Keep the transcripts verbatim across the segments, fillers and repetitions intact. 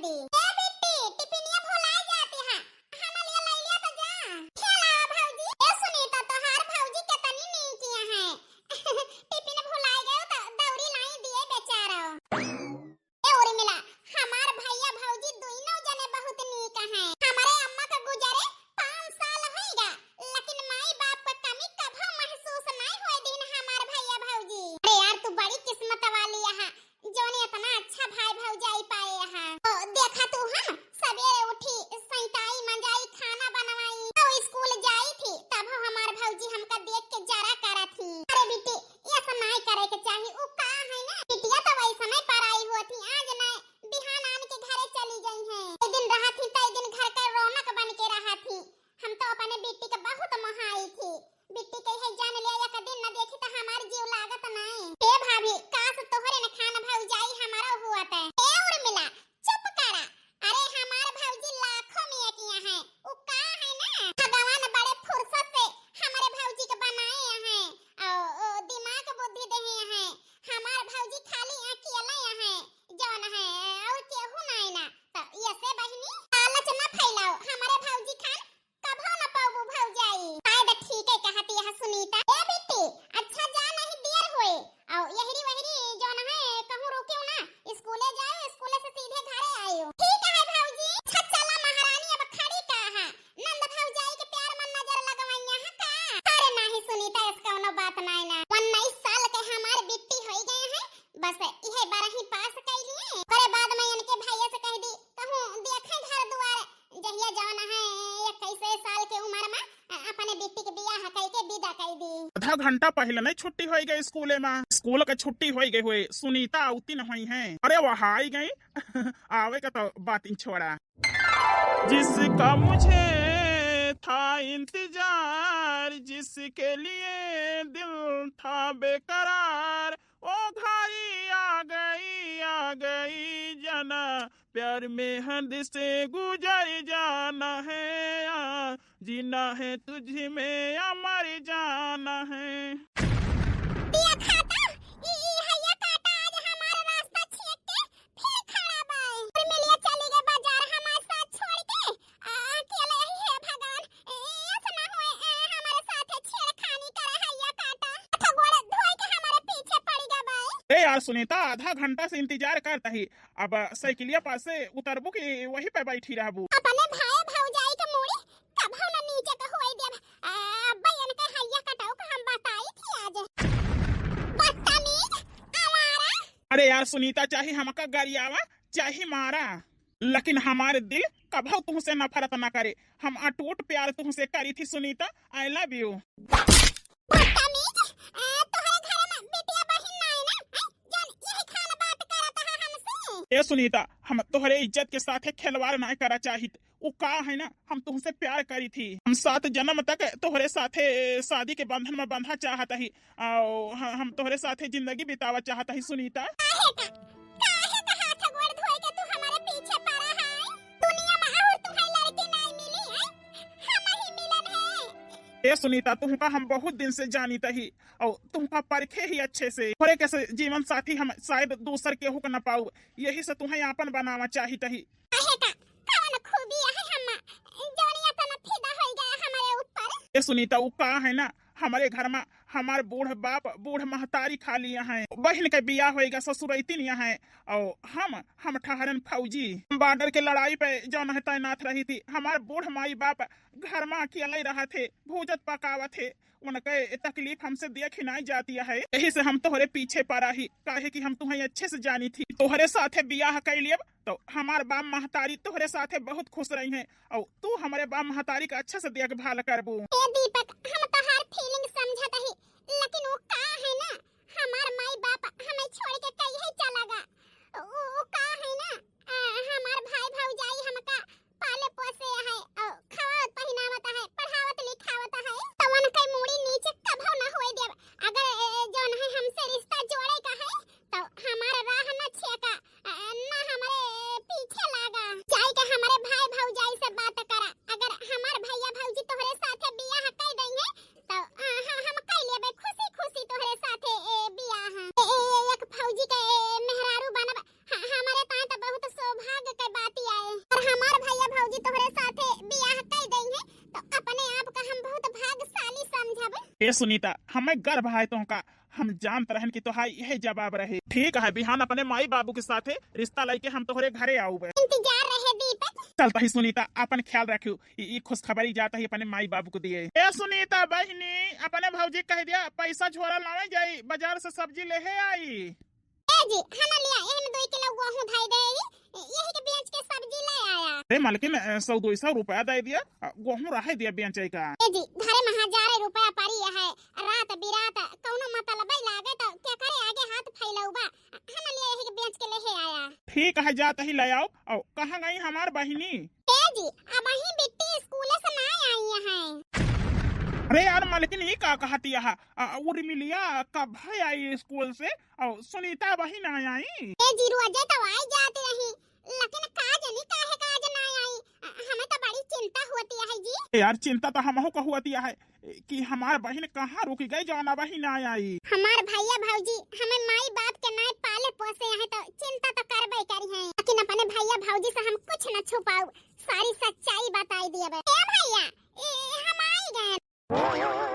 ए बिट्टी, टिफिनिया भुलाए जाती है, हम लिए लइलिया तो जा। खेला भौजी। ए सुनीता, तोहार भौजी केतनी नीक है। टिफिन भुलाए गयो तो दौरी लाई दिए बेचारा। ए उर्मिला, हमार भैया भौजी दुइनो जने बहुत नीक हैं। हमारे अम्मा का गुजरे पाँच साल होइगा, लेकिन माई बाप का कमी कभो महसूस नहीं होए दिन हमार भैया भौजी। अरे यार, तू बड़ी किस्मत वाली है, जौन इतना अच्छा भाई भौजाई पाए है। तो देखा तू, हम सवेरे उठी, सैताई, मंजाई, खाना बनवाई, तो स्कूल जाई थी, तब हमार भौजी हमका देख के जरा करा थी। अरे बिट्टी, ये सब नाई करे के चाही। उ का है ना, बिटिया तो वैसने पराई होती, आज नाई, बिहान आन के घरे चली गई है। एक दिन रहा थी, तो एक दिन घर का रौनक बन के रहा थी। हम तो अपने बिट्टी के बहुत मोहाई थी। बिट्टी के है जान लिया, एक दिन न देखी तो हमार जीव लागत नाई। ए भाभी, काश तोहरे न खान भौजाई हमारा हुआ तै। ए उर्मिला, चुप करा। अरे हमार भौजी लाखों में एक यहाँ है। उ का है ना, भगवान बड़े फुर्सत से हमारे भौजी के बनाए हैं। ओ, ओ, दिमाग बुद्धि देहे हैं। हमार भौजी खाली अकेले हैं, जौन है, और केहू नाई ना। तो ये से बहिनी, लालच न फैलाओ। हमारे भौजी खान कभो न पाबू भौजाई। शायद ठीक है कहती है सुनीता। ए बिट्टी, अच्छा जा, नहीं देर होए। और यहरी वहरी जौन है, कहूँ रुकियो ना, स्कूले जाओ, स्कूले से सीधे घरे आयो। ठीक है भौजी। अच्छा चला महारानी, अब खड़ी का है? नंद भौजाई के प्यार में नजर लगवाइया है का? अरे नहीं सुनीता, ऐस कौनो बात नाई ना। उन्नीस साल के हमार बिट्टी होई गए हैं, बस इहे बारहवीं पास कई लिए। ओकरे बाद में इनके भैया से कह दी, कहूँ देखे घर दुआर, जहिया जौन है इक्कीस साल के उम्र में अ-, अपने बिट्टी के बियाह कई के विदा कई दी। आधा घंटा पहले नहीं छुट्टी होई गई स्कूले में, स्कूल के छुट्टी होई गई हुए, सुनीता आवती न हुई है। अरे वह आई गई, आवे का तो बात ही छोड़ा। जिसका मुझे था इंतजार, जिसके लिए दिल था बेकरार, वो घड़ी आ गई, आ गई जाना, प्यार में हद से गुजर जाना है, आ, जीना है तुझ में अमर जाना है। दिया खाता, ई, ई हैया काटा आज हमारा रास्ता छेक के फिर खड़ा बा। उर्मिलिया चली गई बाजार हमार साथ छोड़ के। आ, अकेले ही है भगवान। ए, ऐसा ना होए, ए, हमारे साथ छेड़खानी करे हैया काटा। हाथ गोड़ धोए के हमारे पीछे पड़ गया बा। ए यार सुनीता, आधा घंटा से इंतजार करता ही। अब साइकिलिया पास से उतरबू कि वहीं पे बैठी रहबू? अपने भाई भौजाई के मूड़ी कभो न नीचे के होए देब। आ, अब्बा इनके हैया कटाऊ का हम बताई थी आज। बदतमीज, आवारा। अरे यार सुनीता, चाहे हमका गरियावा, चाहे मारा, लेकिन हमारे दिल कभो तुमसे नफरत ना करे। हम अटूट प्यार तुमसे करी थी सुनीता। I love you। बदतमीज, आ, तोहरे घर में बिटिया बहिन नाई ना, हैं? जौन यही खान बात करत है हमसे। ए सुनीता, हम तोहरे इज्जत के साथे खिलवाड़ ना करा चाहित। उ का है ना, हम तुमसे प्यार करी थी। हम सात जन्म तक तोहरे साथे शादी के बंधन में बंधा चाहत ही। आओ, ह-, हम तोहरे साथे जिंदगी बितावा चाहत ही सुनीता। काहे का, काहे का हाथ गोड़ धोए के तू हमारे पीछे पड़ा है? दुनिया में और तुम्हारी लड़की नहीं मिली है, हम ही मिलन है। ए सुनीता, तुमका हम बहुत दिन से जानित ही और तुमका परखे ही अच्छे से। तोहरे के से जीवन साथी हम शायद दूसर केहू के न पाऊ, यही से तुम्हें आपन बनावा चाहित ही। काहे का? कवन खूबी है हम, जौन इतना फिदा होई गया हमारे ऊपर? ए सुनीता, उ का है ना, हमारे घर में हमार बूढ़ बाप, बूढ़ महतारी खाली हैं, बहिन के बियाह होई गया, ससुरैतिन हैं, और हम, हम ठहरन फौजी। बॉर्डर के लड़ाई पे जौन है तैनात रही थी, हमार बूढ़ माई बाप घर में अकेले रहा थे, भूजत पकावत थे, उनके तकलीफ हमसे देखी नाई जाती है, यही से हम तोहरे पीछे पड़ा ही, काहे कि हम तुम्हें अच्छे से जानी थी। तोहरे साथे बियाह कर लियब तो हमार बाप महतारी तोहरे साथे बहुत खुश रही हैं और तू हमारे बाप महतारी का अच्छे से देखभाल करबू। ए दीपक, हम तोहार feeling समझत ही, लेकिन वो का है ना, हमार माई बाप हमें छोड़ के कहीं चला गा। वो, वो का है ना, आ, हमार भाई भौजाई हमका पाले पोसे है, और खवावत पहिनावत है, पढ़ावत लिखावत है, तो उनके मूड़ी नीचे कभो न होए देब। अगर, ए, जौन है हमसे रिश्ता जोड़े का है, तो हमार राह न छेका, अ, न हमारे पीछे लागा। जाई के हमारे भाई भौजाई से बात करा। अगर हमार भैया भौजी तोहरे साथे बियाह कर देंगे, तो, अ, ह-, हम कर लेबे खुशी खुशी तोहरे साथे, ए, बियाह। ए, ए, एक फौजी के, ए, मेहरारू ए सुनीता, हमें गर्व है तोहका। हम जानत रहन कि तोहार यही जवाब रहे। ठीक है, बिहान अपने माई बाबू के साथे रिश्ता लइके हम तोहरे घरे आउबे। इंतजार रहे दीपक। चलत ही सुनीता, अपन ख्याल रखियो। ई, ई खुशखबरी जात ही अपने माई बाबू को दिए। ए सुनीता बहिनी, अपने भौजी कह दिया, पैसा झोरा लावे जाई, बाजार से सब्जी लेहे आई। ए जी, हना लिया, एहम दुई किलो गोहूँ धई दे, यही के बेच के सब्जी ले आया। अरे मालकिन, अ, सौ दुई सौ रुपया दे दिया, अ, गोहूँ रहे दिया बेचे का। ए जी, घरे में हजारे रुपया पड़ी है, रात बिरात कौनो मतलबे लागे तो केकरे आगे हाथ फैलौबा, हना लिया, यही के बेच के लेहे आया। ठीक है, जात ही ले आओ। और कहाँ गई हमार बहिनी? ए जी, अबहीं बिट्टी स्कूल से ना आई है। अरे यार मालकिन, ई का कहत यह? अ, उर्मिलिया कब है आई स्कूल से? और सुनीता बहिन ना आई? ए जी, रोजे तो आई जाती रही, लेकिन का जानी काहे का आज ना आई? अ, हमें तो बड़ी चिंता होती है जी। ए यार, चिंता तो हमहू को होती है कि हमार बहिन कहाँ रुक गई, जौन अबहीं ना आई। हमार भैया भौजी हमें माई बाप के नाय पाले पोसे हैं, तो चिंता तो करबे करी हैं, लेकिन अपने भैया भौजी से हम कुछ न छुपाऊ, सारी सच्चाई बताई दिए बे। ए भैया, ए, हम आई गए।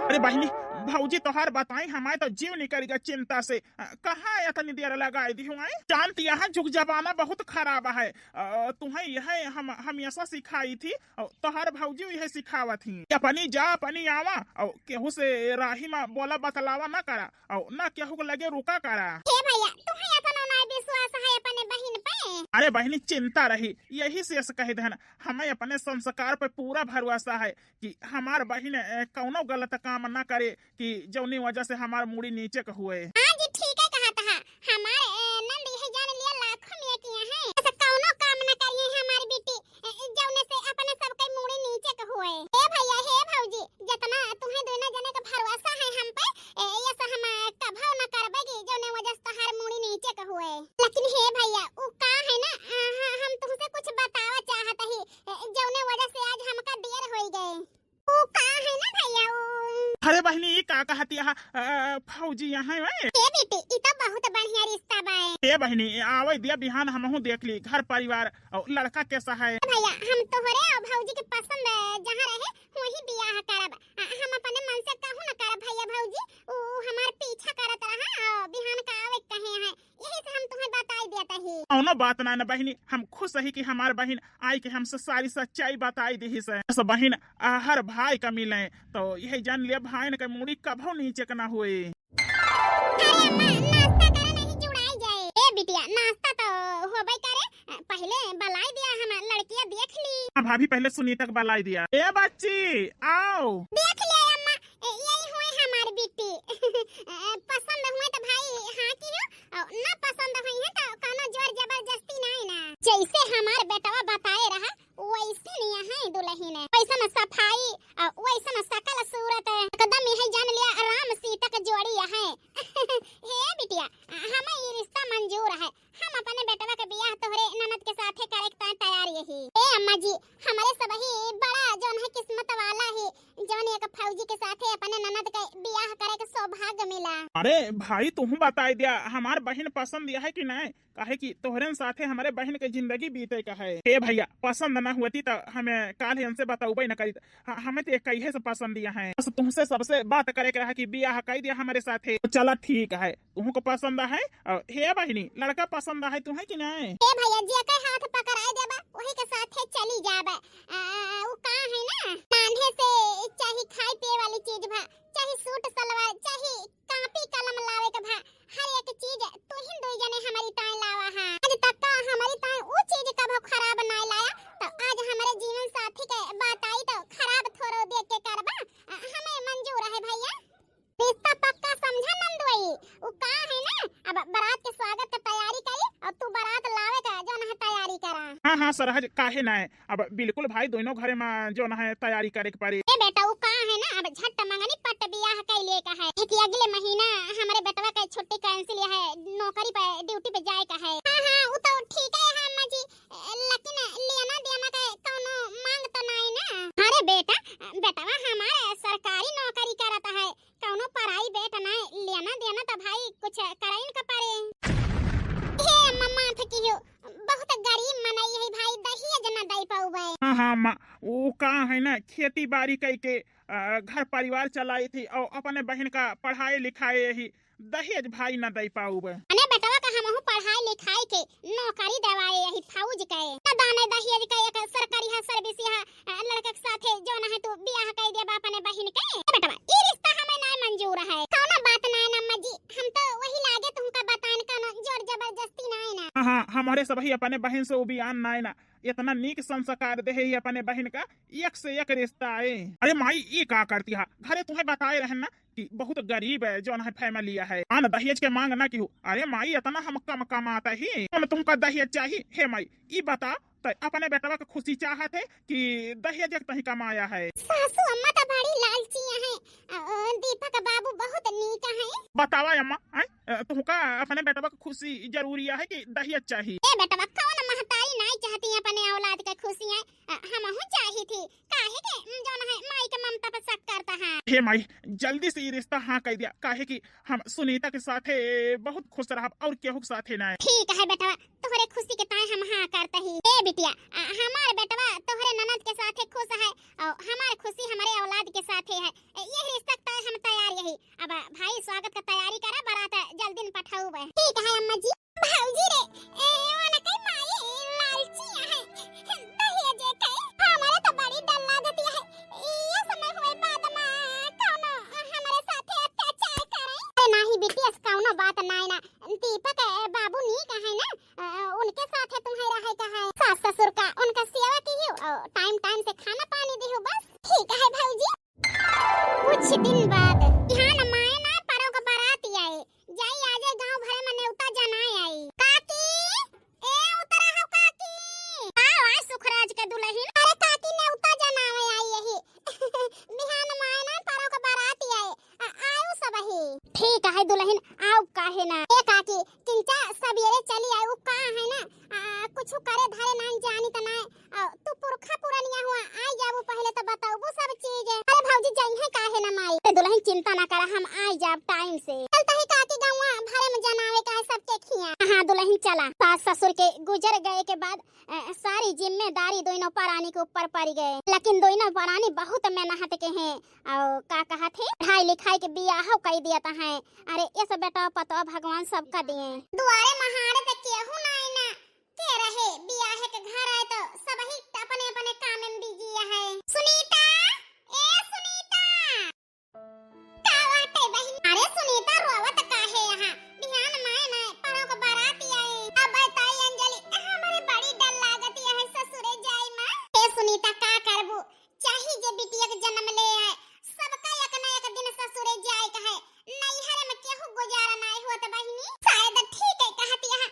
अरे बहिनी, भौजी तोहार बताई, हमारे तो जीव निकल गया चिंता से। अ, कहाँ इतनी देर लगाई दी हुआ है? जानती यहाँ जुग जमाना बहुत खराब है। अ, तुम्हें यह हम हमेशा सिखाई थी, और तोहार भौजी यह सिखावत ही। अपनी जा, अपनी आवा, और केहू से राही में बोला बतलावा ना करा, और ना केहू के लगे रुका करा। हे भैया, तुम्हें इतना ना विश्वास है अपने बहिन पे? अरे बहिनी, चिंता रही, यही से ऐसे कह देना, हमें अपने संस्कार पे पूरा भरोसा है कि हमार बहिन, अ, कौनो गलत काम ना करे कि जौनी वजह से हमार मूड़ी नीचे के हुए। हाँ जी, ठीक है कहा था। हमार, अ, नंद यह जान लिया लाखों में एक यहाँ है। ऐसा कौनो काम ना करिए हमारी बेटी, अ, जौने से अपने सबके मूड़ी नीचे के हुए। हे भैया, हे भौजी, जितना तुम्हें दोनों जने का भरोसा है हम पे, ए, ये से हम, अ, कभो ना करबे कि जौने वजह से तोहार मूड़ी नीचे के हुए। लेकिन हे भैया, उ का है ना, अ, ह-, हम तुमसे कुछ बतावा चाहत ही, अ, जौने वजह से आज हमका देर होई गए। उ का है ना भैया, उ अरे बहिनी, ई का कहत यह? अ, फौजी यहाँ है। ए बेटी, ई तो बहुत बढ़िया रिश्ता बाए। ए बहिनी, आवे दिया, बिहान हमहू देख ली घर परिवार और लड़का कैसा है। भैया, हम तोहरे और भौजी के पसंद जहाँ रहे, वही बियाह करब। अ, हम अपने मन से कहूँ न करब भैया भौजी, उ हमार पीछा करत रहा और बिहान का आवे कहे हैं, यही से हम तुम्हें बताई देत ही। कौनो बात ना, ना बहिनी, हम खुश ही कि हमार बहिन आई के हमसे सारी सच्चाई बताई दी से। बस बहिन, आ, हर भाई का मिले, तो यही जान लिया, भाई न के मूड़ी कभो नीचे के ना हुए। अरे अम्मा, नाश्ता करा, नहीं जुड़ाई जाए। ए बिटिया, नाश्ता तो होबे करे, पहले बलाई दिया, हम लड़किया देख ली। हाँ भाभी, पहले सुनीता के बलाई दिया। ए बच्ची, आओ। देख लिया अम्मा, ए, यही हुए हमार बिट्टी। ए, पसंद हुए तो भाई हाँ की हो, और ना पसंद हुई है तो कौनो जोर जबरदस्ती नहीं ना। जैसे हमार बेटवा बताए रहा, वैसे नहीं है दुल्हन है। वैसन सफाई, अ, वैसन सकल सूरत है। एकदम यही जान लिया राम सीता का जोड़ी है। हे बिटिया, हमें ये रिश्ता मंजूर है। हम अपने बेटवा के बियाह तोहरे ननद के साथे करे के तैयार यही। ए अम्मा जी, हमरे सबही बड़ा जौन है किस्मत वाला ही, जौन एक फौजी के साथे अपने ननद के बियाह करे के सौभाग्य मिला। अरे भाई, तुहू बताई दिया, हमार बहिन पसंद यह है कि नहीं? काहे कि तोहरे साथे हमरे बहिन के जिंदगी बीते का है। हे भैया, पसंद ना होती तो हमें काल ही इनसे बतौबे न करी। ह-, हमें तो एक कहिए से पसंद यह है। बस तुमसे सबसे बात करे के रहा कि बियाह कर दिया हमरे साथे। तो चला ठीक है, तुहू को पसंद है। और हे बहिनी, लड़का पसंद है तुम्हें कि नहीं? हे भैया, जेकर हाथ पकड़ाए देबा, वही के साथे चली जाबा। आ, उ का है ना, नान्हे से चाहे खाए पिए वाली चीज भा, चाहे सूट सलवार, चाहे कापी कलम लावे के भा, हर एक चीज तुहिन दुई जने हमारी ताई लावा है। आज तक का हमारी ताई उ चीज कभो खराब नाय लाया, तो आज हमारे जीवन साथी के बात आई तो खराब थोड़ो देख के करबा। अ, हमें मंजूर है भैया। रिश्ता पक्का समझा नंदोई। उ का है ना, अब बारात के स्वागत के तैयारी करी और तू बारात लावे का जौन है तैयारी करा। हाँ, हाँ, सरहज, काहे ना है। अब बिल्कुल भाई, दोनों घरे में जौन है तैयारी करे के पड़ी। ए बेटा, उ का है ना, अब झट मंगनी पट बियाह कैले का है कि अगले महीना हमरे बेटवा के छुट्टी cancel है, नौकरी पे, duty पे जाए का है। हाँ, हाँ, उ तो ठीक है अम्मा जी, लेकिन लेना देना के कौनो मांग तो नहीं ना? अरे बेटा, बेटवा हमारे सरकारी नौकरी करत है, कौनो private नहीं, लेना देना तो भाई कुछ करइन का पड़े। हे अम्मा, माफ कियो, बहुत गरीब मनई है भाई, दहेज न दे पाउबे। हाँ, हाँ, अम्मा, उ का है ना, खेती बारी कइके, अ, घर परिवार चलाइत ही अउ अपने बहिन का पढ़ाई लिखाई ही दहेज भाई न दइ पाउब। अने बेटवा का हमहू पढ़ाई लिखाई के नौकरी देवाए यही फौज के। न दाने दहेज का एक सरकारी है service है, अ, लड़के के साथे जौन है तू बियाह कइ देबा अपने बहिन के। ए बेटवा, ई रिश्ता हमें नाय मंजूर है। कौनो बात नाय ना अम्मा जी, हम तो वही लागे तुमका बतान, कौनो जोर जबरदस्ती नाय ना। हाँ, हाँ, हमरे सबही अपने बहिन से उबियान नाय ना। इतना नीक संस्कार देहे ही अपने बहिन का, एक से एक रिश्ता है। अरे माई, ई का करती हा? घरे तुम्हें बताए रहन ना कि बहुत गरीब है, जौन है family है। आन दहेज के मांग ना किहू। अरे माई, इतना हम कम कमाता ही, कौन तुमका दहेज चाही? हे माई, ई बता, त अपने बेटवा के खुशी चाहत है कि दहेज के तही कमाया है? सासू अम्मा त बड़ी लालची है। अ, अ, दीपक बाबू बहुत नीक है। बतावा अम्मा, हैं? अ, तुमका अपने बेटवा के खुशी जरूरी है कि दहेज चाही? ए बेटवा, कौन महतारी नाई चाहती अपने औलाद के खुशी है? अ, हमहू चाही थी, काहे के, उम, जौन है, माई के ममता पर शक करता है। हे माई, जल्दी से ई रिश्ता हाँ कइ दिया, काहे कि हम सुनीता के साथे बहुत खुश रहब और केहू के साथे ना। ठीक है बेटवा, तोहरे खुशी के ताए हम हाँ करते ही। ए बिटिया, अ, हमार बेटवा तोहरे ननद के साथे खुश है और हमार खुशी हमारे औलाद के साथे है। ए, ये रिश्ता के ताए हम तैयार यही। अब भाई स्वागत का तैयारी करा, बारात जल्दी न पठाऊ बे। ठीक है अम्मा जी। भौजी रे, ए, ओनके माई लालची है, दहेजे के। हमरे तो बड़ी डर लागत है, ये समय हुए बाद मा कौनो हमरे साथे अत्याचार करे। अरे नाही बिटिया, कौनो बात नाय ना। दीपक, ए, बाबू नीक है ना, अ, उनके साथे तुम्हें रहे का है। सास ससुर का उनका सेवा कियो, अ, time time से खाना पानी दियो बस। ठीक है भौजी। कुछ दिन बाद बिहान माए ना परो के बारात आए, जाई आजे गांव भरे में नेवता जनाए आई। काकी, ए उतरा हो काकी। का आए सुखराज के दुलहिन? अरे काकी, नेवता जनावे आई यही। बिहान माए ना परो के बारात आए, आ, आयो सब ही। ठीक है दुलहिन, आओ काहे ना। ए काकी, किंचा सबेरे चली आए, उ का है ना, आ, कुछ करे धरे नाई जानी त नाई। आ, तू पुरखा पुरनिया हुआ, आई जाबू पहले त बताबू सब चीज। अरे भौजी, जइहे काहे ना माई। अरे दुलहिन, चिंता ना करा, हम आई जाब time से। चलता ही काकी, गौवा भरे में जनावे का है सबके खिया। हाँ दुलहिन, चला। सास ससुर के गुजर गए के बाद, अ, सारी जिम्मेदारी दोनों परानी के ऊपर पड़ गए, लेकिन दोनों परानी बहुत मेहनत के हैं। और का कहत है, पढ़ाई लिखाई के बियाह कई दिया त है। अरे, ये सब बेटा पतोह भगवान सबका दिए। दुआरे महारे त केहू नाई ना, के रहे, बियाहे के घर आए तो सबही अपने अपने काम में busy है। सुनीता, ए सुनीता। का बाटे बहिन? अरे सुनीता, रोवत काहे यहाँ? बिहान माए ना परो के बारात आए। अब बताई अंजलि, हमरे बड़ी डर लागत है ससुरे जाई माँ। ए सुनीता, का करबू? चाही जे बिटिया के जन्म ले आए, सबका एक न एक दिन ससुरे जाए का है। नैहर में केहू गुजारा नाय होत बहिनी। शायद ठीक है कहती है,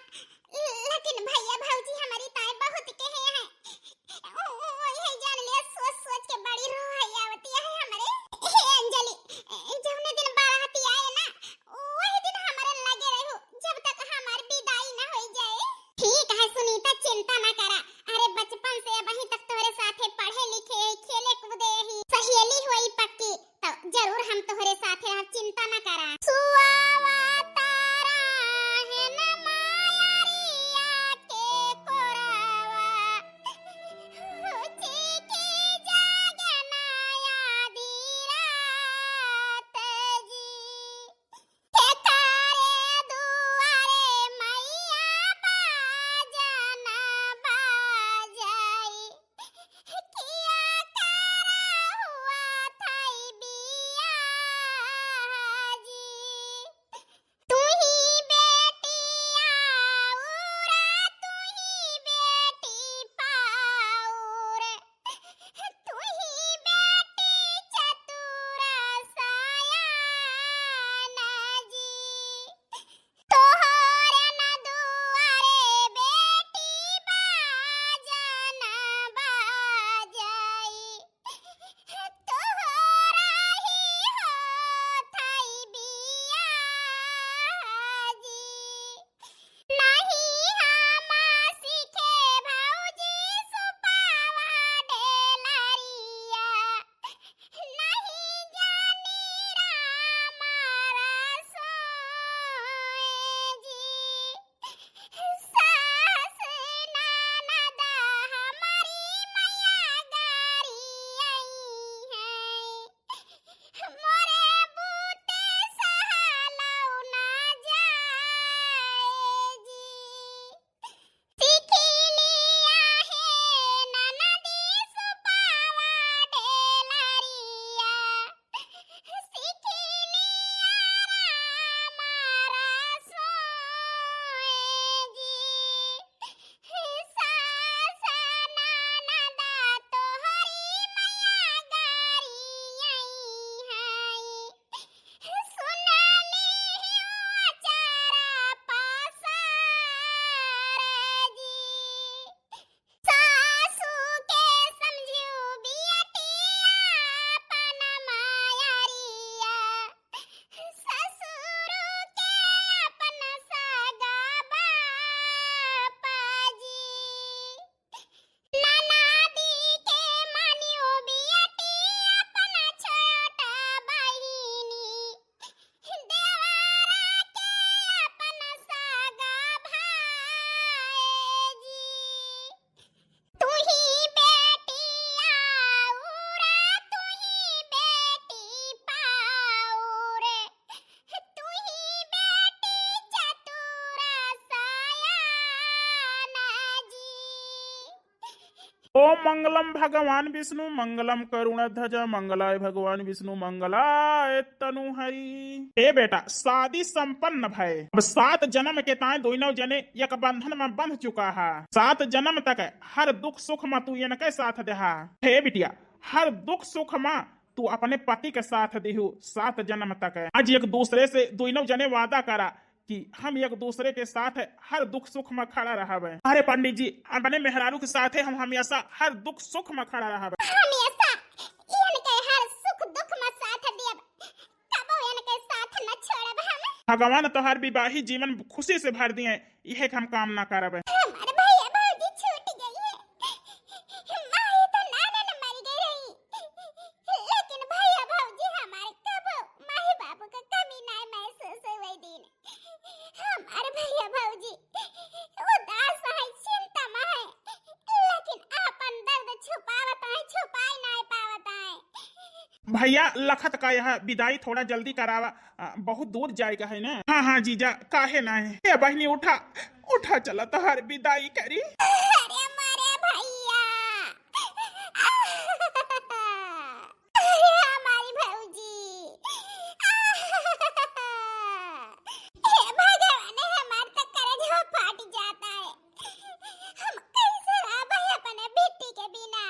ओम मंगलम भगवान विष्णु मंगलम करुण ध्वज मंगलाय भगवान विष्णु मंगलाय तनु हरि। ए बेटा, शादी संपन्न भय। अब सात जन्म के ताए दोनों जने एक बंधन में बंध चुका है। सात जन्म तक हर दुख सुख में तू इनके साथ देहा। हे बिटिया, हर दुख सुख में तू अपने पति के साथ दिहु सात जन्म तक। आज एक दूसरे से दोनों जने वादा करा कि हम एक दूसरे के साथ हर दुख सुख में खड़ा रहबे। अरे पंडित जी, अपने मेहरारू के साथ हम हमेशा हर दुख सुख में खड़ा रहबे। हमेशा इनके हर सुख दुख में साथ देब, कबो इनके साथ न छोड़ब हम। भगवान तोहार विवाही जीवन खुशी से भर दिए, इहे हम कामना करबे। हमार भैया भौजी छूट गई है, माई तो नाना न मर गई रही, लेकिन भैया भौजी हमार कबो माई बाबू का कमी ना महसूस हुए दिन। हमार भैया भौजी उदास है, चिंता में है, लेकिन आपन दर्द छुपावत है, छुपाई नाय पावत है। भैया लखत का यह विदाई थोड़ा जल्दी करावा, अ, बहुत दूर जाएगा है ना। हाँ, हाँ जीजा, काहे ना है। ए बहिनी उठा, उठा चला तोहार विदाई करी। अरे मारे भैया, अरे हमारी भौजी, हे भगवान, हमार तो करेजवा फाट जाता है। हम कैसे रहबे अपने बेटी के बिना?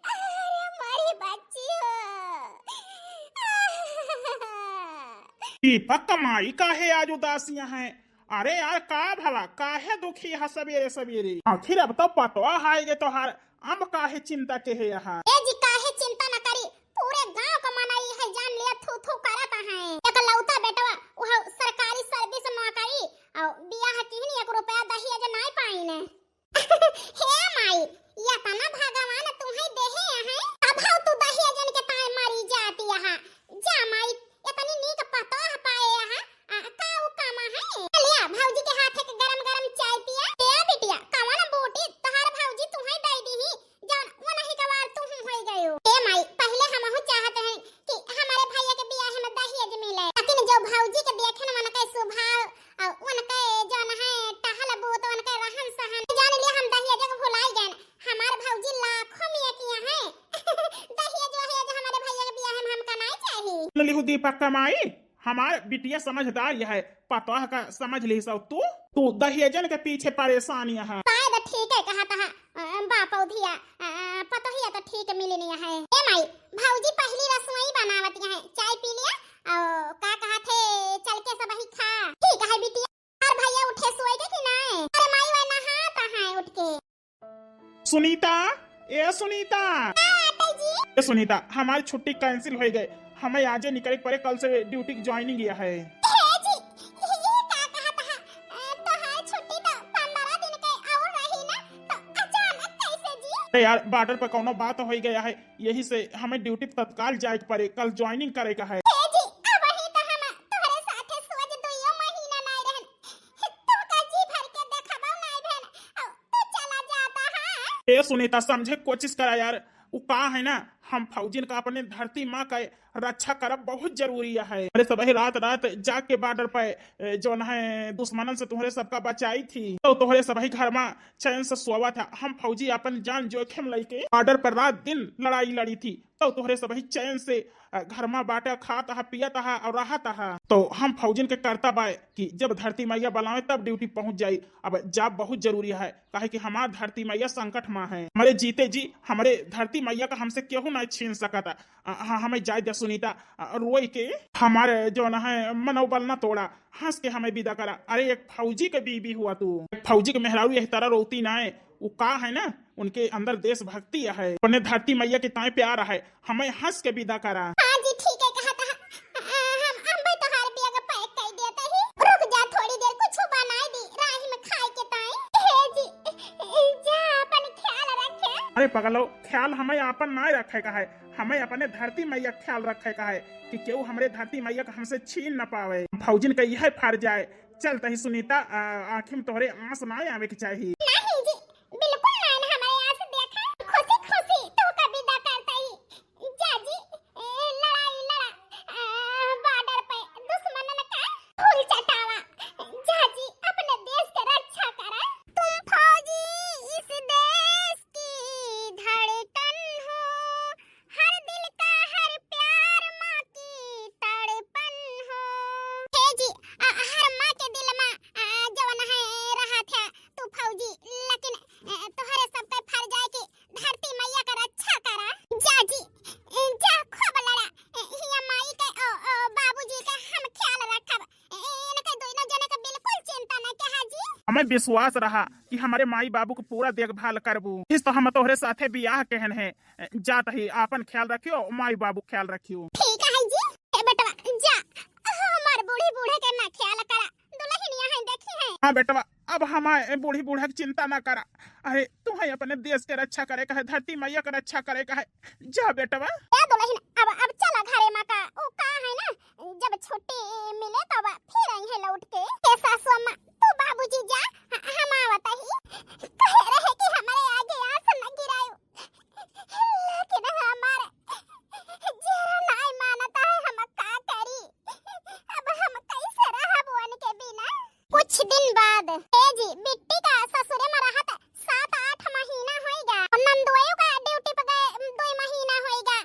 अरे हमारी बच्ची हो। दीपक क माई काहे आज उदासियां हैं? अरे यार, का भला, काहे दुखी है सवेरे सवेरे? आखिर अब तो पतोह आइगे तोहार, अब काहे चिंता के है यहाँ? ए जी, काहे चिंता न करी, पूरे गांव क मनई है जान लिया, थू थू करत है। एकलौता बेटवा, वह सरकारी सर्विस नौकरी, और बियाह किहनी, एक रुपया दहेज नाय पाइन। हे माई, यतना भगवान तुहे देहे हैं, तब हौ तू दहेजन के ताए मरी जाती यहाँ। जा माई, इतनी नीक पतोह पाए यहाँ, आ, का उ काम है? लिया, भौजी के हाथ एक गरम गरम चाय पिया। ए बिटिया, कवन बूटी तोहार भौजी तुहे दे दीही, जौन उन्हीं के वार तू होई गयो। ए माई, पहले हमहू चाहत हैं कि हमारे भैया के बियाह में दहेज मिले, लेकिन जो भौजी के देखे न उनके स्वभाव और उनके जौन है टहल बूत, उनके रहन सहन, जान लिया हम दहेज के भुलाई गए। हमार भौजी लाखों में एक यहाँ है। दहेज वहेज हमारे भैया के बियाह में हमका नहीं चाहिए। लिहू दीपक क माई, हमार बिटिया समझदार यह है, पतोह का समझ ली सब तू, तू दहेजन के पीछे परेशान यह है। शायद ठीक है कहा तहा, अ, बापौधिया, अ, पतोहिया तो ठीक मिली नहीं है। ए माई, भौजी पहली रसोई बनावत यहाँ, चाय पी लिया, और का कहा थे, चल के सब ही खा। ठीक है बिटिया। और भैया उठे सोए के कि नहीं? अरे माई वह नहाता है उठ के। सुनीता, ए सुनीता। का आटे जी? ए सुनीता, हमारी छुट्टी cancel हो गई, हमें आजे निकले के पड़े, कल से duty joining यह है। हे जी, ये का कहत है? अ, तोहार छुट्टी तो पंद्रह दिन के और रही ना, तो अचानक कैसे जी? अरे यार, border पर कौनो बात हो गया है, यही से हमें duty तत्काल जाए के पड़े, कल joining करे का है। हे जी, अब ही तो हम तोहरे साथे सोच दुइयो महीना नहीं रहन, तुमका जी भर के देखबो नहीं भेन, और तू चला जाता है। ए सुनीता, समझे के कोशिश करा यार, उ का है ना, हम फौजिन का अपने धरती माँ का रक्षा करब बहुत जरूरी है। अरे सबही रात रात जाके border पे, ए, जौन है दुश्मनन से तोहरे सबका बचाई थी, तो तोहरे सबही घर में चैन से सोवा था। हम फौजी अपन जान जोखिम लेके border पर रात दिन लड़ाई लड़ी थी, तो तोहरे सबही चैन से, अ, घर में बाटे खात हा, पियत हा और रहत हा। तो हम फौजिन के कर्तव्य है कि जब धरती मैया बुलावे तब duty पहुंच जाई। अब job बहुत जरूरी है, काहे कि हमार धरती मैया संकट में है। हमारे जीते जी हमारे धरती मैया का हमसे केहू नहीं छीन सकता। अ, हाँ, हमें जाए दे सुनीता, अ, रोई के हमारे जौन है मनोबल ना तोड़ा, हंस के हमें विदा करा। अरे एक फौजी के बीबी हुआ तू, एक फौजी के मेहरारू यही तरह रोती ना है, वो का है ना, उनके अंदर देशभक्ति है, अपने धरती मैया के ताए प्यार है, हमें हंस के विदा करा। हाँ जी, ठीक है, कहा था। अ, हम, हम भाई तोहार bag pack कर देते ही। रुक जा थोड़ी देर, कुछ बनाई दी, राही में खाए के ताई। हे जी, जा अपन ख्याल रखे। अरे पगलो, ख्याल हमें आपन ना रखे का है, हमें अपने धरती मैया के ख्याल रखे का है कि केहू हमरे धरती मैया का हमसे छीन न पावे। फौजिन का यह फर्ज आए। चलत ही सुनीता, आ, आँखी में तोहरे आँस ना आवे के चाही। नहीं जी, बिल्कुल ना, ना हमारे आँस देखा। खुशी खुशी तोहका विदा करता ही। जा जी, ए, लड़ाई लड़ा, आ, border पे दुश्मनन का खून चटावा। जा जी, अपने देश के रक्षा करा। तुम फौजी इस देश की हमें विश्वास रहा कि हमरे माई बाबू क पूरा देखभाल करबू। इस तो हम तोहरे साथे बियाह केहन है, जात ही आपन ख्याल रखियो, माई बाबू क ख्याल रखियो। ठीक है जी, ए बेटवा, जा, हमार बूढ़ी बूढ़े के ना ख्याल करा, दुल्हनिया है देखी है। हाँ बेटवा, अब हमारे बूढ़ी बूढ़ा की चिंता ना करा। अरे तू है अपने देश के रक्षा करे का है, धरती मैया के रक्षा करे का है, जा बेटवा। ए दुल्हन, अब अब चला घरे मा का, उ का है ना, जब छुट्टी मिले तब फिर आई है लौट के। ए सासु अम्मा, तू बाबूजी जा, ह- हम आवत ही। कहे रहे कि हमारे आगे आस न गिरायो, लेकिन हमारे जेरा नाई मानता है, हम का करी? अब हम कैसे रहब उनके बिना? कुछ दिन बाद, ए जी, बिट्टी का ससुरे में रहत सात आठ महीना होइगा। नंदोयो का ड्यूटी पे गए दुई महीना होइगा,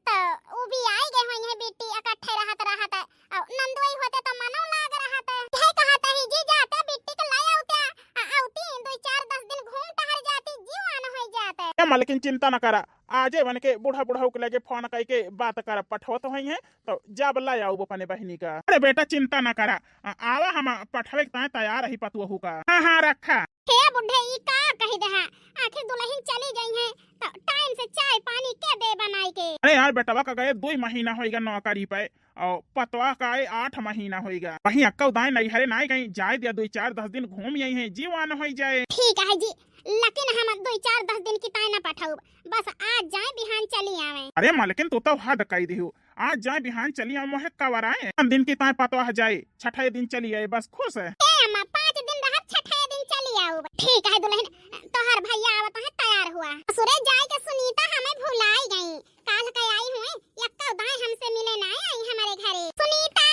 तो उ भी आई गए होइहैं बिट्टी इकट्ठे रहत रहत। और नंदोई होते तो मनो लाग रहत। यह कहत ही जी जाते बिट्टी के ले आउते, आ, आउती दुई चार दस दिन घूम टहर जाती, जीव आन होई जाते। ए मालकिन चिंता न करा, आजे बन के बूढ़ा बूढ़ा के लगे फोन कई के बात कर पठवत होइहैं, तो जब ला आउब अपने बहिनी का। अरे बेटा चिंता ना करा, आ- आवा हम पठवे के ताय तैयार ही पतुहू का। हाँ हाँ रखा। हे बुढ़े ई का कही देहा, आखिर दुल्हन चली गई है तो टाइम से चाय पानी के दे बनाई के। अरे यार बेटवा का गए दुई महीना होइगा नौकरी पे और पतवा का आए आठ महीना होइगा। वहीं अक्का उदाय नैहरे ना गई, जाए दिया दुई चार दस दिन घूम आई है, जीव आन होई जाए। ठीक है जी, लेकिन हम दुई चार दस दिन की ताय ना पठाऊ, बस आज जाए बिहान चली आवे। अरे मालकिन तू तो हद कई दिहू, आज जाए बिहान चली आवे, मोहे कवर आए, हम दिन की ताय पतवा जाए, छठे दिन चली आए, बस खुश है। ए अम्मा, पाँच दिन रहब, छठे दिन चली आऊ। ठीक है दुल्हन, तोहर भैया आवत है, तैयार हुआ। ससुरे जाए के सुनीता हमें भुलाई गई, काल के आई हुई, यक्का उदाय हमसे मिले ना आई हमारे घरे। सुनीता,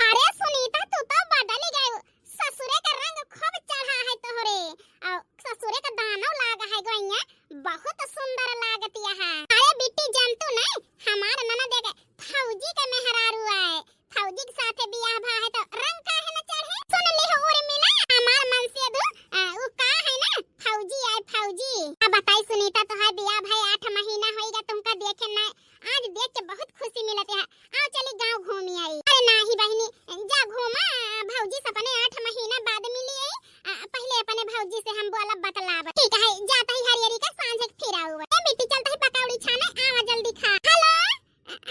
अरे सुनीता तू तो बदल गई, ससुरे का रंग खूब चढ़ा है तोहरे, और ससुरे का दानो लाग है गोइया, बहुत सुंदर लागतिया है। अरे बिट्टी जानतू नहीं, हमार ननद एक फौजी के मेहरारू आए, फौजी के साथे बियाह भा है तो रंग काहे न चढ़े? सुन ली हो उर्मिला, हमार मनसेदू, आ, उ का है ना, फौजी आए फौजी। अब बताई सुनीता, तोहार बियाह भाई आठ महीना होइगा, तुमका देखे ना, आज देख के बहुत खुशी मिलत है। आओ चली गाँव घूमी आई। अरे नाही बहिनी, जा घूमा, भौजी से अपने आठ महीना बाद मिली आई। आ, पहले अपने भौजी से हम बोलब बतलाब। ठीक है, जात ही हरियरी का सांझ के फिर आऊ। ए बिट्टी चलत ही पकौड़ी छाने, आवा जल्दी खा। हेलो,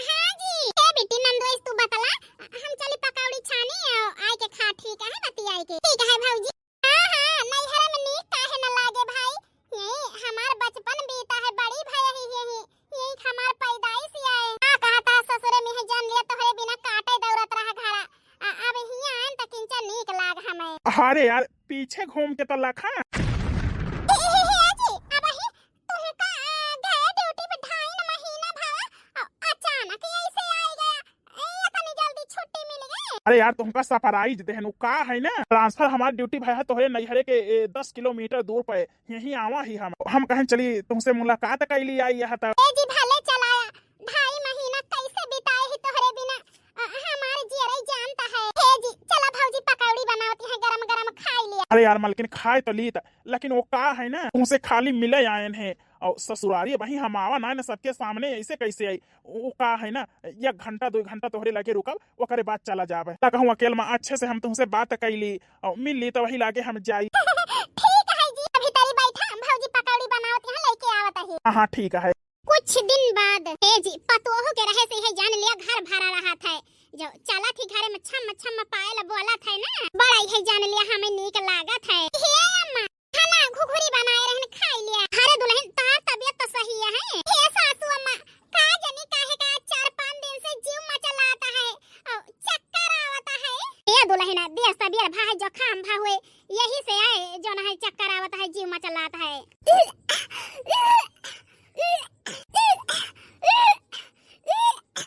हाँ जी। ए बिट्टी नंदोइस तू बतला, हम चली पकौड़ी छानी, आ, आए के खा, ठीक है, बतियाए के। ठीक है भौजी। हाँ, हाँ, नैहरे में नीक काहे न लागे भाई? यही हमार बचपन बीता है, बड़ी भय ही यही, यही हमार पैदाइश आए। का कहता ससुरे में है जान लिया तोहरे बिना काटे दौड़त रहा घरा। आ, अब हियाँ आन त किंचा नीक लाग हमें। अरे यार, पीछे घूम के तो लखा। ए, ए, ए, ए, जी, अब ही तुमका, आ, गए ड्यूटी पे ढाई न महीना भवा, आ, अचानक ऐसे आए गया। ए, इतनी जल्दी छुट्टी मिल गई? अरे यार, तुमका सरप्राइज देहनु का है ना, ट्रांसफर हमार ड्यूटी भया है तोहरे नैहरे के, ए, दस किलोमीटर दूर पे, यहीं आवा ही हम। हम कहें चली तुमसे मुलाकात कैली आई यह तब। ए जी, भले चलाया, ढाई महीना कैसे बिताए ही तोहरे बिना, अ, हमार जियरई जानता है। हे जी, चला भौजी पकौड़ी बनावती है, गरम गरम खाई लिया। अरे यार मलकिन, खाए तो लीत, लेकिन वो का है ना, तुमसे खाली मिले आयन है, और ससुरारी वहीं हम आवा ना, ना सबके सामने ऐसे कैसे आई? वो का है ना, एक घंटा दो घंटा तोहरे लगे रुकब, ओकरे बाद चला जाबे। त कहूँ अकेल में अच्छे से हम तुमसे बात कैली और मिल ली, तो वही लागे हम जाई। ठीक है जी, अभी तरी बैठा, हम भौजी पकौड़ी बनावत यहाँ लेके आवत है। हाँ, हाँ, ठीक है। कुछ दिन बाद, ए जी, पतोहू के रहे से है जान लिया घर भरा रहत है, जो चलत ही घरे में छम छम पायल बोलत है ना, बड़ा ही है जान लिया हमें नीक लागत है। हे अम्मा, खाना घुघुरी बनाए रहन, खाई लिया। अरे दुल्हन, तोहार तबियत तो सही है। हे सासू अम्मा, का जनी काहे का चार पाँच दिन से जीव मचलाता है, और चक्कर आवता है। ए दुल्हन, देह तबियत भा है, जुकाम भा हुए, यही से आए जो ना है चक्कर आवता है, जीव मचलाता है।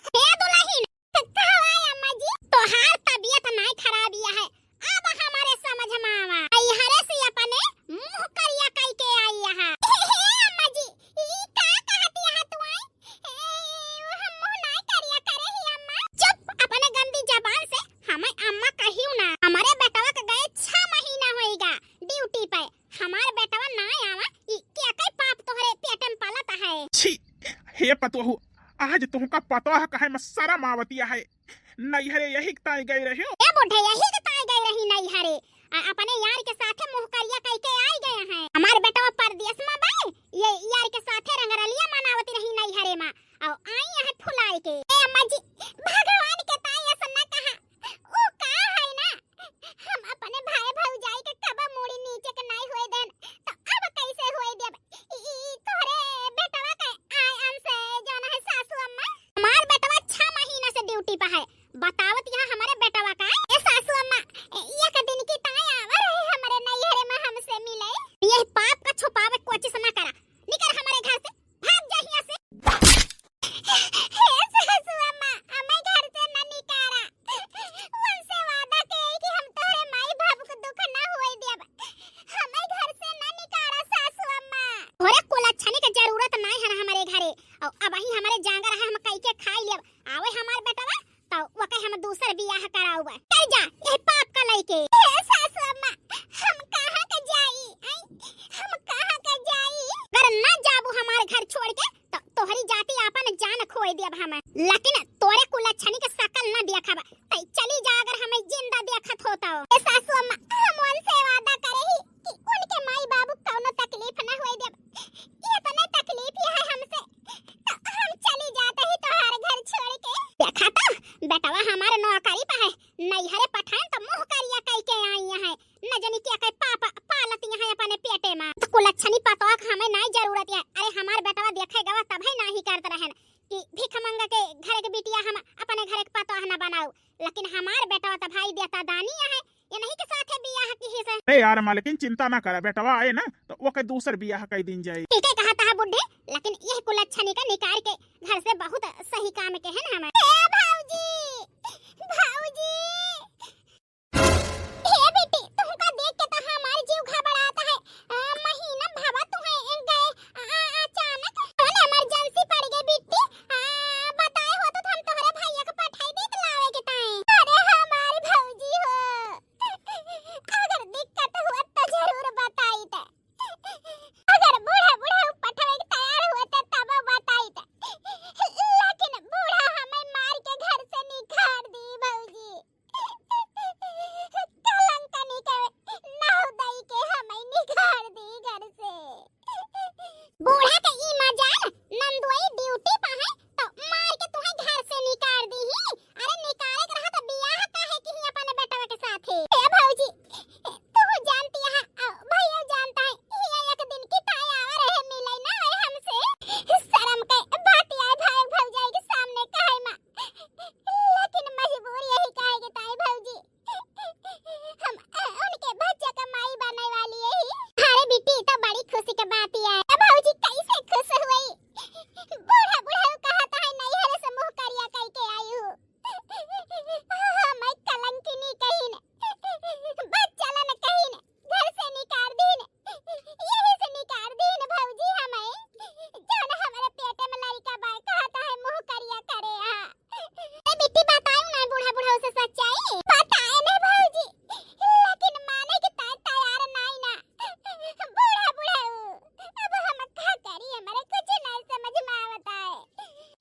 हे दुल्हन, का हुआ अम्मा जी? तोहार तबियत नाय खराब यह है, अब हमारे समझ में आवा। अइहरे से अपने मुंह करिया कई के आई यहाँ। हे अम्मा जी, ई का कहती है तू आई? ए, हम मुंह नाय करिया करे ही अम्मा। चुप, अपने गंदी जबान से हमें अम्मा कहियो ना। हमारे बेटवा के गए छह महीना होइगा ड्यूटी पे, हमार बेटवा ना आवा, ई क्या कई पाप तोहरे पेट में पलत है? छी, हे पतोहू, आज तुमका पतोह कहे में शर्म आवतिया है। नैहरे यही के ताई गई रही हो? ए बुढ़े, यही के ताई गई रही नैहरे। आ अपने यार के साथे मुँह करिया कइके आइ गए हैं। हमार बेटवा परदेस मा बाए, ये यार के साथे रंगरलिया मनावत रही नैहरे मा, अउ आई यहाँ फुलाए के। ए अम्मा जी, भगवान के ताई ऐसा ना कहा, ऊ का है ना, हम अपने भाई भौजाई के कबो मूड़ी नीचे के नाई होए देन, तो अब कैसे होए देब? ई, ई तोहरे बेटवा के आए अंश जौन है सासू अम्मा। हमार बेटवा छह महीना से ड्यूटी पे है, बतावत यहाँ हमारे बेटवा का। ए सासू अम्मा, ए, एक दिन की ताई आवा रहे हमारे नैहरे मा हमसे मिले। ये पाप का छुपावे कोशिश ना करा, निकर हमारे घर से, भाग जा यहाँ से। हे सासू अम्मा, हमें घर से न निकारा। उनसे वादा के कि हम तोहरे माई बाबू को दुख ना होए देब। हमें घर से न निकारा सासू अम्मा। तोहरे कुलच्छनी के जरूरत नाई है ना हमारे घरे। और अब ही हमारे जांगर है, हम कई के खाई लेब। आवे हमार बेटवा, तो वके हम दूसर बियाह कराउबे। कर जा, यही पाप का लइके। हे सासू अम्मा, हम कहाँ के जाई? आई, हम कहाँ के जाई? अगर ना जाबू हमार घर छोड़ के, तो तोहरी जाति आपन जान खोए देब हम। लेकिन तोरे कुलच्छनी के शकल ना देखब। तई चली जा, अगर हमें जिंदा देखत हो तो। ए सासू अम्मा, हम उनसे वादा करे ही कि उनके माई बाबू कौनो तकलीफ ना होए देब। इतने तकलीफ ही है हमसे, तो हम चली जाते ही तोहार घर छोड़ के। देखा तो, बेटवा हमारे नौकरी पे है, नैहरे पठाएन तो मुँह करिया कइके आई है। न जानी क्या के पाप पालत यहाँ अपने पेटे मा। तो कुलच्छनी पतवा के हमें नाई जरूरत है। अरे हमार बेटवा देखे गवा तब है नाही करत रहन कि भिखमंगा के घर के बिटिया हम अपने घर के पतवा ना बनाऊ। लेकिन हमार बेटवा तो भाई देता दानी है, ये नहीं के साथे बियाह की ही से। ए यार मालकिन, चिंता ना करा, बेटवा आए ना तो ओके दूसर बियाह कई दिन जाए। ठीक है कहा था बुड्ढे, लेकिन यह कुलच्छनी का निकार के घर से बहुत सही काम के है ना हमें। ए भौजी, भौजी, हे बेटी, तुमका देख के तो हमार जीव घबरात है। आ, महीना भवा तुहे एक गए, आ, आ, अचानक कौन इमरजेंसी पड़ गई बिट्टी? आ, बताए होत तो हम तोहरे भैया के पठाई देत लावे के ताई। अरे हमार भौजी हो, अगर दिक्कत हुआ तो जरूर बताई त। अगर बूढ़ा बूढ़ा पठवे के तैयार हुआ त तब बताई त। लेकिन बूढ़ा हमें मार के घर से निकाल दी भौजी। कलंकनी के नाव दई के हमें निकाल दी घर से। बूढ़ा के ई मजाल, नंदोई ड्यूटी पे है तो मार के तुहे घर से निकाल दी ही। अरे निकाले के रहा तो बियाह काहे की ही अपने बेटवा के साथे। ए भौजी, तू जानती है, अ, भैया जानता है, ये एक दिन की ताई आवा रहे मिले ना वे हमसे। शर्म के बात आए भाई भौजाई के सामने कहे मा। लेकिन मजबूरी यही कहे के ताई भौजी, हम, अ, उनके बच्चा का माई बने वाली है ही। अरे बिट्टी, तो बड़ी खुशी की बात है। ए भौजी कैसे खुश हुई? बूढ़ा बूढ़ा कहता है नैहर से मुँह करिया कई के आई हूँ। हमें कलंकिनी कहिन, बच्चलन कहिन, घर से निकार दीन, यही से निकार दीन भौजी हमें, जौन हमारे पेटे में लड़का बा, कहता है मुँह करिया करे हा। ए बिट्टी, बताऊ ना बूढ़ा बूढ़ा से सच्चाई? बताए ना भौजी, लेकिन माने के तै-, तैयार नाई ना। बूढ़ा बूढ़ा, अब हम का करी, हमारे कुछ नहीं समझ में आवता है।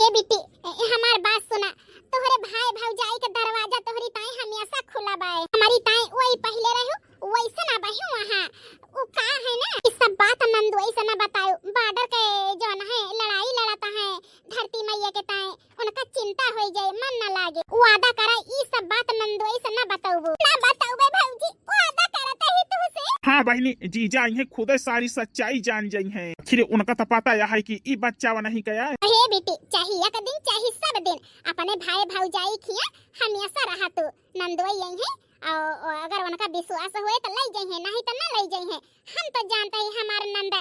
ए बिट्टी, ए, ए, हमार बात सुना, तोहरे भाई भौजाई के दरवाजा तोहरी ताई हमेशा खुला बाए। हमारी ताई वही पहले रहो, वैसे ना बहू वहाँ। उ का है ना, ई सब बात नंदोई से ना बतायो, बॉर्डर के जौन है लड़ाई लड़ता है धरती मैया के ताई, उनका चिंता होई जाए, मन ना लागे। वादा करा ई सब बात नंदोई से ना बताऊबू। ना बताऊबे भौजी, वादा करत ही तुहसे। हाँ बहिनी, जीजा आई हैं, खुदे सारी सच्चाई जान जाई हैं। आखिर उनका तो पता यह है कि ई बच्चा नहीं गया। हे बेटी, चाहे एक दिन चाहे सब दिन अपने भाई भौजाई खिया हमेशा रहा तू। नंदोई आई हैं, और, और अगर उनका विश्वास होए तो ले जाई हैं, नहीं तो ना ले जाई हैं। हम तो जानते ही हमार नंद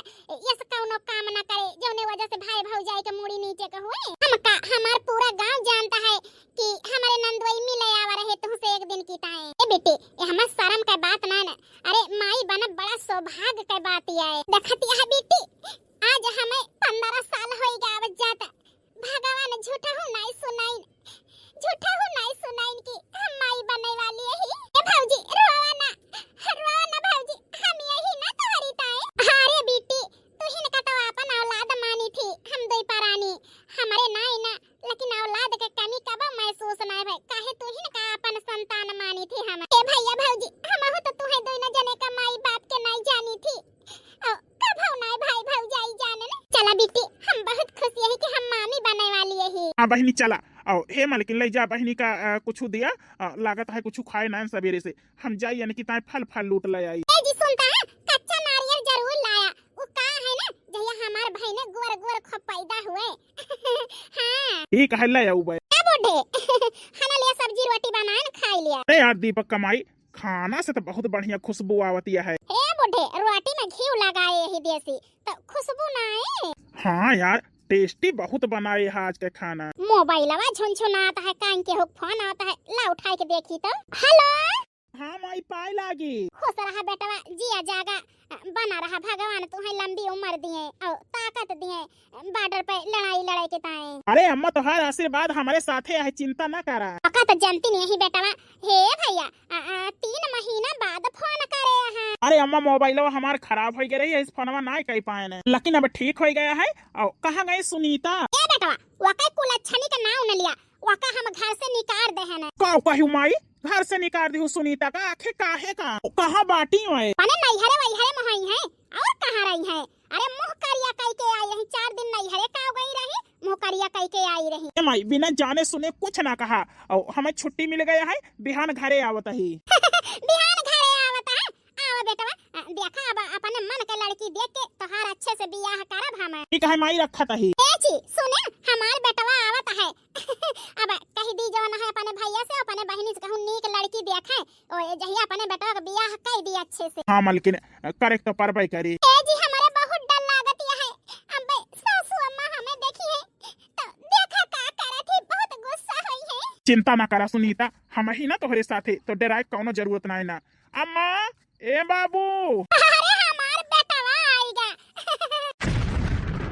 यस कौनो काम ना करे, जौने वजह से भाई भौजाई के मूड़ी नीचे के हुए। हमका हमार पूरा गांव जानता है कि हमारे नंदोई मिले आवा रहे तुहसे एक दिन की ताई। ए बेटी, ये हमार शर्म का बात ना ना। अरे माई बनब बड़ा सौभाग्य का बात ये है। देखती है बेटी, आज हमें पन्द्रह साल होई गए आवत जात। भगवान झूठहू नाई सुनाइन, झूठहू नाई सुनाइन कि हम माई बने वाली यही। ए भौजी, रोवा ना, रोवा ना भौजी, हम यही ना तोहरी ताई। हाँ रे बेटी, तू हिनका तो अपन औलाद मानी थी, हम दोई परानी, हमरे नाई ना, लेकिन औलाद के कमी कबो महसूस नाई भई, काहे तू हिनका अपन संतान मानी थी हम। ए भैया भौजी, हमहू तो तुहे दोई हाँ बहिनी, चला। अउ हे मलकिन, लइ जा बहिनी का, अ, कुछु दिया, अ, लागत है कुछु खाए नाइन सबेरे से। हम जाई यानी कि ताई फल फल लूट लइ आई। ए जी, सुनता है, कच्चा नारियल जरूर लाया। उ का है ना, जहिया हमार भाई ने गोर गोर खूब पैदा हुए। हाँ। ठीक है, लइ आऊ बे। ए बूढ़े, हना लिया सब्जी रोटी बनाए न खाई लिया। अरे यार दीपक कमाई, खाना से तो बहुत बढ़िया खुशबू आवतिया है। ए बूढ़े, रोटी में घी लगाए यही देसी, तो खुशबू ना आए? हाँ यार, tasty बहुत बनाए है आज के खाना। मोबाइलवा झुनझुनात है, कान के हुक फोन आवत है, ला उठाए के देखी तो। हेलो। हाँ माई, पाए लागी। खुश रहा बेटवा, जिया जागा, बना रहा, भगवान तुहे लंबी उम्र दिए और ताकत दिए, बॉर्डर पे लड़ाई लड़े के ताए। अरे अम्मा, तोहार आशीर्वाद हमरे साथे है, चिंता ना करा। ओका तो जनती नहीं बेटवा। हे भैया, आ, आ, तीन महीना बाद फोन करे हैं। अरे अम्मा, मोबाइलवा हमार खराब हो गए रही, इस फोनवा ना कर पाए ने, लेकिन अब ठीक हो गया है। और कहाँ गई सुनीता? ए बेटवा, वका कुलच्छनी का नाम न लिया, वका हम घर से निकाल दे हैं। का कही माई, घर से निकाल दी सुनीता का? आखिर काहे का? कहाँ बाटी है? मने नैहरे वैहरे में होई है, और कहाँ रही है? अरे मुँह करिया कई के आई रही, चार दिन नैहरे का गई रही, मुँह करिया कई के आई रही। ए माई, बिना जाने सुने कुछ ना कहा, और हमें छुट्टी मिल गया है, बिहान घरे आवत ही। बिहान घरे आवत है? आवा बेटवा, अ, देखा अब अपने मन के लड़की देख के तोहार अच्छे से बियाह करब हम। ठीक है माई, रखत ही। ए जी, सुने, हमार बेटवा आवत है। अब कह दी जौन है अपने भैया से, अपने बहिनी से कहूँ नीक लड़की देखे, ओ ये जहिया अपने बेटवा के बियाह कर दी अच्छे से। हाँ मलकिन, करे तो परबे करी। ए जी, हमारे बहुत डर लागत है, अब सासू अम्मा हमें देखी है तो देखा का करत ही, बहुत गुस्सा होई है। चिंता ना करा सुनीता, हम ही ना तोहरे साथे, तो डराए कौनो जरूरत ना है ना। अम्मा, ए बाबू। अरे हमार बेटवा आइगा।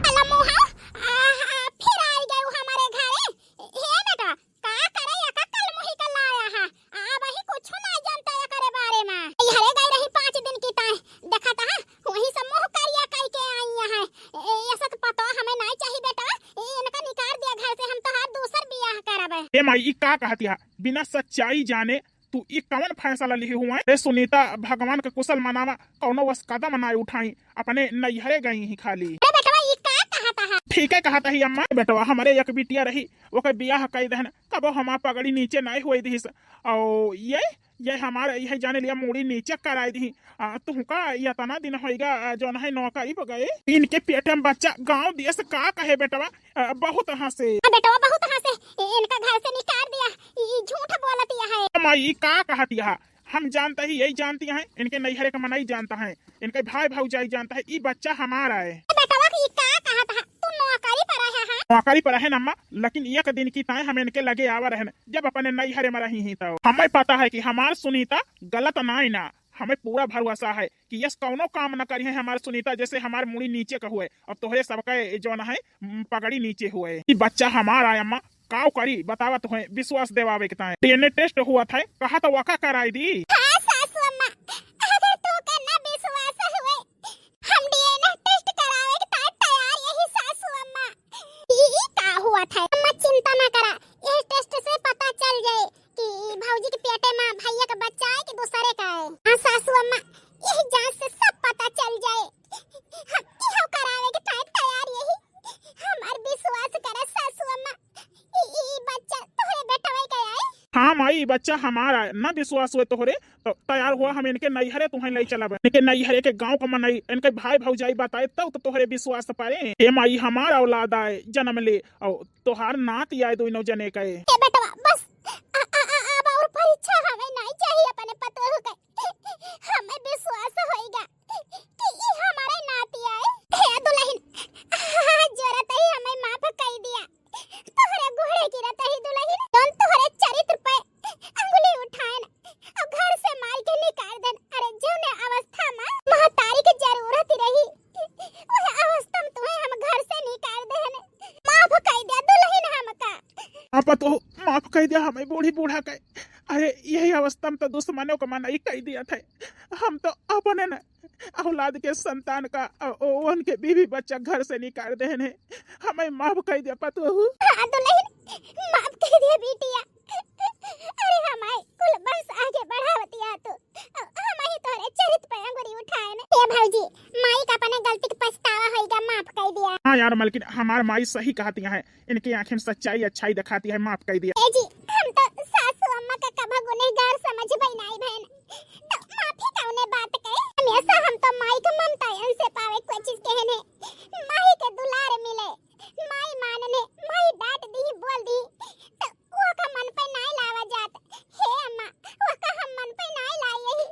अला मुहा, आ, आ, फिर आइगा उ हमारे घरे। हे बेटा, का करे या का कल मुही का लाया है? आ वही कुछ ना जानता या करे बारे में। ये हरे गई रही पाँच दिन की ताई। देखा था, वही से मुँह करिया कई के आई है। ए, ये सब पता हमें नहीं चाहिए बेटा। ए, इनका निकाल दिया घर से, हम तो हर दूसर बियाह करब। ए माई, ई का कहती है? बिना सच्चाई जाने तू ई कवन फैसला लिही हुआ? रे सुनीता, भगवान के कुशल मनावा, कौनो वस कदम ना उठाई, अपने नैहरे गई ही खाली। अरे बेटवा, ई का कहता है? ठीक है कहता ही अम्मा। बेटवा, हमरे एक बिटिया रही, ओकर बियाह कई दहन, कबो हमार पगड़ी नीचे नहीं हुई दिहिस। और ये, ये हमार यही जाने लिया मुड़ी नीचे कराई दिही। आ, तुहका इतना दिन होइगा, आ, जौन है नौकरी पर गए। इनके पेट में बच्चा, गाँव देश का कहे बेटवा, अ, बहुत हंसे। हाँ बेटवा, बहुत हंसे। इ-, इनका घर से निकाल दिया। इ-, इ झूठ बोलतिया है। माई, ई का कहतिया है? हम जानता ही, यही जानती हैं। इनके नैहरे का मनई जानता है, इनके भाई भौजाई जानता है। ई बच्चा हमारा है। ए बेटवा, ई का कहत है? तू नौकरी पर है, हाँ? नौकरी पर है ना अम्मा, लेकिन एक दिन की ताई हम इनके लगे आवा रहन, जब अपने नैहरे में रही ही तो हमें पता है कि हमार सुनीता गलत ना है ना। हमें पूरा भरोसा है कि यस कौनो काम न करी है हमार सुनीता, जैसे हमार मुड़ी नीचे का हुए, अब तोहरे सबका जौन है, उम, पगड़ी नीचे हुए। ई बच्चा हमार आय अम्मा, काव करी बतावा तुहे विश्वास देवावे के ताए। DNA test हुआ था, कहा तो वका कराई दी। हाँ सासू अम्मा, अगर तोहका ना विश्वास हुए, हम DNA test करावे के ताए तैयार यही सासू अम्मा। ई, ई का हुआ था? अम्मा चिंता ना करा, यही test से पता चल जाए कि भौजी के पेटे में भैया का बच्चा है कि दूसरे का है। हाँ सासू अम्मा, यही जांच से सब पता चल जाए। हम इहो करावे के ताए तैयार यही। हमार विश्वास करा सासू अम्मा, ई, ई बच्चा तोहरे बेटवे का है। हाँ माई, ई बच्चा हमारा है, ना विश्वास हुए तोहरे तो तैयार हुआ, हम इनके नैहरे तुहें ले चलब। इनके नैहरे के गांव का मनई, इनके भाई भौजाई बताए तब तो तोहरे विश्वास पारे। ए माई, हमार औलाद आए जन्म ले, और तोहार नात आए दोनों जने का। ए बेटवा, बस आ, आ, आ, अब और परीक्षा हमें नहीं चाहिए अपने पतोह के। हमें विश्वास होइगा कि ई हमारे नाती आए। हे दुल्हन, हाथ जोड़त ही हमें माफ कर दिया। तोहरे गोड़े गिरत ही दुल्हन, जौन तोहरे चरित्र पे अंगुली उठाए न, और घर से मार के निकाल देन। अरे जौने अवस्था में महतारी के जरूरत रही, वह अवस्था में तुम्हें हम घर से निकाल देन। माफ कर दिया दुल्हन हमका। आप तो माफ कर दिया हमें बूढ़ी बूढ़ा के। अरे यही अवस्था में तो दुश्मनों का मनई कर दिया था। हम तो अपने न औलाद के संतान का, अ, ओ, उनके बीवी बच्चा घर से निकाल देन है। हमें माफ कर दिया पतोहू। हाँ दुल्हन, माफ कर दिया बिटिया। अरे हमारे कुल वंश आगे बढ़ावतिया तू। अ, हम ही तोहरे चरित पे अंगुरी उठाए न। ए भौजी, माई का अपने गलती के पछतावा होइगा, माफ कर दिया। हाँ यार मलकिन, हमार माई सही कहती है, इनकी आँखिन सच्चाई अच्छाई दिखाती है, माफ कइ दिया। ए जी, हम तो सासू अम्मा का कभो गुनहगार समझबै नाई बहन, तो माफी कौने बात के? हमेशा हम तो माई का ममता इनसे पावे कोशिश केहने, माई के दुलार मिले, माई मानने, माई डांट दी, बोल दी, तो वो का मन पे नाई लावा जात। हे अम्मा, वो का हम मन पे नाई लाई यही।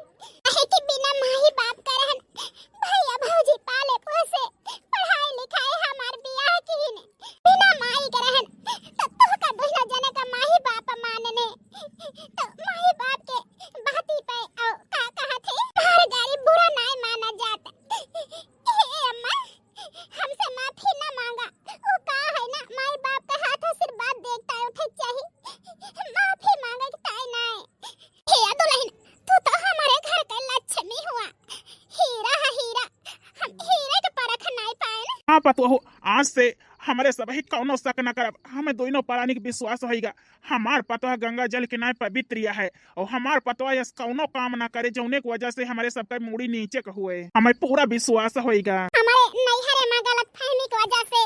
काहे कि बिना माई बाप का रहन भैया भौजी पाले पोसे, पढ़ाई लिखाई हमार बियाह किहिन। बिना माई के रहन तो तोहका दुहिना जने का माई बाप मानने। तो माई बाप के बाती पे औ का कहा थे? मार गारी बुरा नाई माना जात। हे अम्मा, हमसे माफी ना मांगा। वो का है ना, माई बाप का हाथ आशीर्वाद देखता है, उठे चाही। माफी मांगे के ताई नाई। हे दुल्हन, तू तो हमारे घर का लक्ष्मी हुआ, हीरा है हीरा। हम हीरे के परख नाई पाए ना। हाँ पतोहू, आज से हमरे सबही कौनो शक न करब, हमें दोनों प्राणी के विश्वास होइगा। हमार पतोह गंगा जल के नाई पवित्र है और हमार पतोह यस कौनो काम ना करे, जौने की वजह से हमरे सबका मूड़ी नीचे क हुए। हमें पूरा विश्वास होइगा। हमारे नैहरे में गलत फहमी की वजह से